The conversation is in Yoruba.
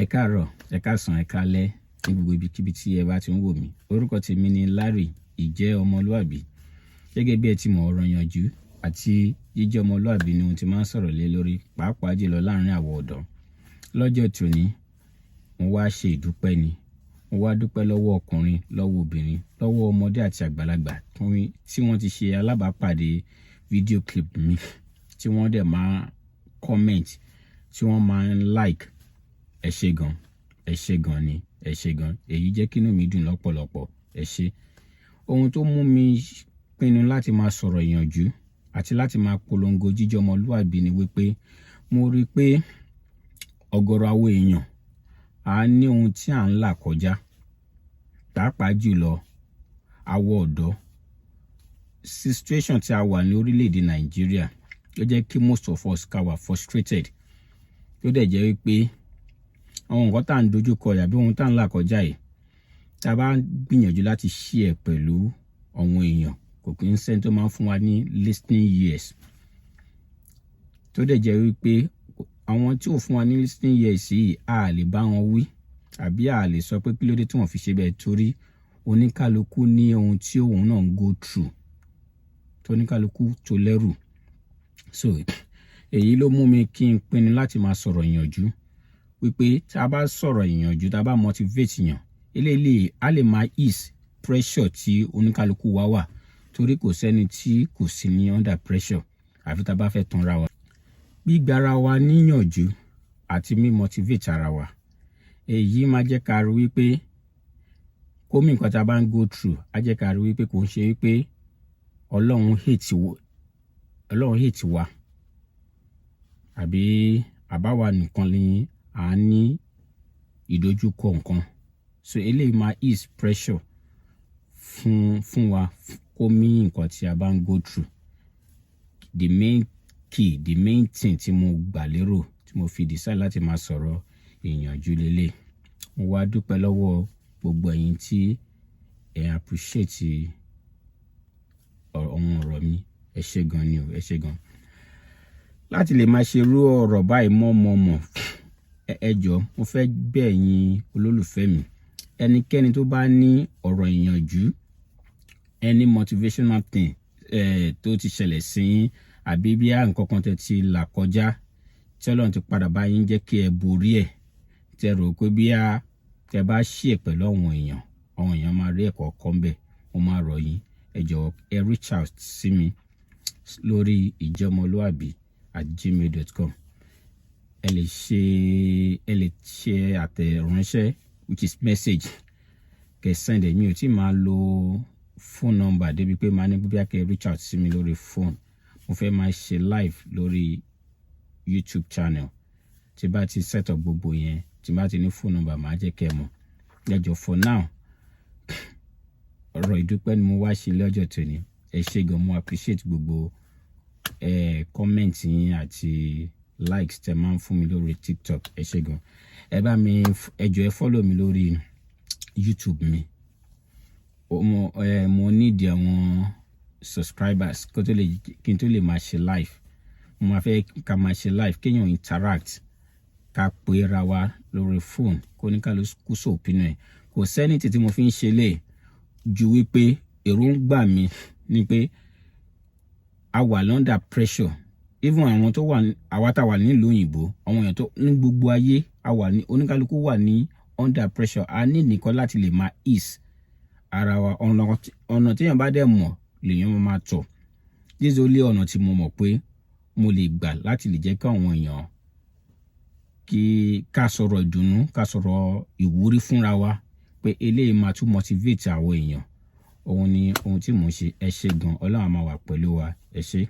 Ẹ káàárọ̀, ẹ káàsán, ẹ káalẹ́ ní gbogbo ibikíbi tí ẹ bá ti ń wò mí. Orúkọ tèmi ni Larry Ìjẹ́ Ọmọlúàbí. Gẹ́gẹ́ bí ẹ ti mọ̀, ọ̀rọ̀ ìyànjú àti jíjẹ́ ọmọlúàbí ni ohun tí máa ń sọ̀rọ̀ lé lórí, pàápàá jùlọ láàrin àwọn ọ̀dọ́. Lọ́jọ́ tòní, mo wá ṣe ìdúpẹ́ ni. Mo wá dúpẹ́ lọ́wọ́ ọkùnrin, lọ́wọ́ obìnrin, lọ́wọ́ ọmọdé àti àgbàlagbà tí wọ́n ti ṣe alábàápàdé video clip mi, tí wọ́n dẹ̀ máa comment, tí wọ́n máa ń like. Ẹ ṣé gan, ẹ ṣé gan ni, ẹ ṣé gan. Èyí jẹ́ kí inú mi dùn lọ́pọ̀lọpọ̀. Ẹ ṣé. Ohun tó mú mi pinnu láti máa sọ̀rọ̀ ìyànjú àti láti máa polongo jíjẹ́ ọmọlúàbí ni wípé mo rí pé ọ̀gọ̀rọ̀ àwọn èèyàn á ní ohun tí à ń là kọjá, pàápàá jùlọ àwọn ọ̀dọ́. Situation tí a wà ní orílẹ̀-èdè Nàìjíríà ó jẹ́ kí most of us ká wà frustrated. Tó dẹ̀ jẹ́ wípé àwọn nǹkan tá à ń dojú kọ àbí ohun tá à ń là kọjá yìí, tí a bá gbìyànjú láti share pẹ̀lú àwọn èèyàn, kò kí ń sẹ́ni tó máa ń fún wa ní listening ears. Tó dẹ̀ jẹ́ wípé àwọn tí ò fún wa ní listening ears yìí, a lè bá wọn wí àbí a lè sọ pé kí ló dé tí wọ́n fi ṣe bẹ́ẹ̀, torí oníkálukú ní ohun tí òun náà ń go through, tó oníkálukú tó lẹ́rù. So èyí ló mú mi kí n pinnu láti máa sọ̀rọ̀ ìyànjú, wípé tí a bá sọ̀rọ̀ ìyànjú, tí a bá motivate yàn, eléyìí á lè máa ease pressure tí oníkálukú wa wà, torí kò sẹ́ni tí kò sí ní under pressure, àfi tá a bá fẹ́ tanra wa. Gbígbára wa níyànjú àti mí motivate ara wa, èyí máa jẹ́ ká rí wípé kómi nǹkan tá a bá ń go through, á jẹ́ ká rí wípé kò ń ṣe wípé Ọlọ́run hate wa àbí àbáwa nìkan ni à ń ní ìdojúkọ nǹkan. So eléyìí máa ease pressure fún wa kó mí nǹkan tí a bá ń go through. The main key, the main thing tí mo gbà lérò tí mo fi decide láti máa sọ̀rọ̀ ìyànjú lélẹ̀. Mo wá dúpẹ́ lọ́wọ́ gbogbo ẹ̀yin tí ẹ appreciate àwọn ọ̀rọ̀ mi. Ẹ ṣé gan ni o, ẹ ṣé gan. Láti lè máa ṣe irú ọ̀rọ̀ báyìí mọ́ mọ́ mọ́, ẹ jọ̀ọ́, mo fẹ́ bẹ̀ yín, olólùfẹ́ mi, ẹnikẹ́ni tó bá ní ọ̀rọ̀ ìyànjú, any motivational thing tó ti ṣẹlẹ̀ sí yín, àbí bí nǹkan kan tẹ́ ti là kọjá tí Ọlọ́run ti padà bá yín jẹ́ kí ẹ borí ẹ̀, tẹ́ rò pé bí a tẹ́ bá share pẹ̀lú àwọn èèyàn, àwọn èèyàn máa rí ẹ̀kọ́ kọ́ ńbẹ̀, mo máa rọ̀ yín, ẹ jọ̀ọ́, ẹ reach out sí mi lórí ìjọmọlúàbí@gmail.com. Ẹ lè ṣe àtẹ̀ránṣẹ́, which is message, kẹ́ send ẹ̀. Mi ò tí máa lo phone number débi pé máa ní bí a kẹ́ reach out sí mi lórí phone. Mo fẹ́ máa ṣe live lórí YouTube channel. Tí bá ti set up gbogbo yẹn, tí bá ti ní phone number, màá jẹ́ kẹ́ mọ̀. Ẹ jọ̀ọ́, for now, ọ̀rọ̀ ìdúpẹ́ ni mo wá ṣe lọ́jọ́ tòní. Ẹ ṣé gan, mo appreciate gbogbo comment yín àti likes tẹ máa ń fún mi lórí TikTok. Ẹ ṣé gan. Ẹ bá mi, ẹ jọ̀ọ́, ẹ follow mi lórí YouTube mi. Mo need àwọn subscribers kó tó lè kí n tó lè máa ṣe live. Mo máa fẹ́ ká máa ṣe live, kéèyàn interact, ká pera wa lórí phone, kó ní kálukú sọ opinion ẹ̀. Kò sẹ́ni tí mo fi ń ṣe lè ju wípé èròǹgbà mi ni pé a wà under pressure. Even àwọn tó wà, àwa tá wà nílùú òyìnbó, àwọn èèyàn tó ní gbogbo ayé, a wà ní, oníkálukú wà ní under pressure. A ní nìkan láti lè máa ease ara wa. Ọ̀nà téèyàn bá dẹ̀ mọ̀ lèèyàn máa tọ̀. This is only ọ̀nà tí mo mọ̀ pé mo lè gbà láti lè jẹ́ kí àwọn èèyàn kí ká sọ̀rọ̀ ìdùnnú, ká sọ̀rọ̀ ìwúrí fúnra wa, pé eléyìí máa tún motivate àwọn èèyàn. Òun ni ohun tí mò ń ṣe. Ẹ ṣé gan, Ọlọ́run á máa wà pẹ̀lú wa. Ẹ ṣé.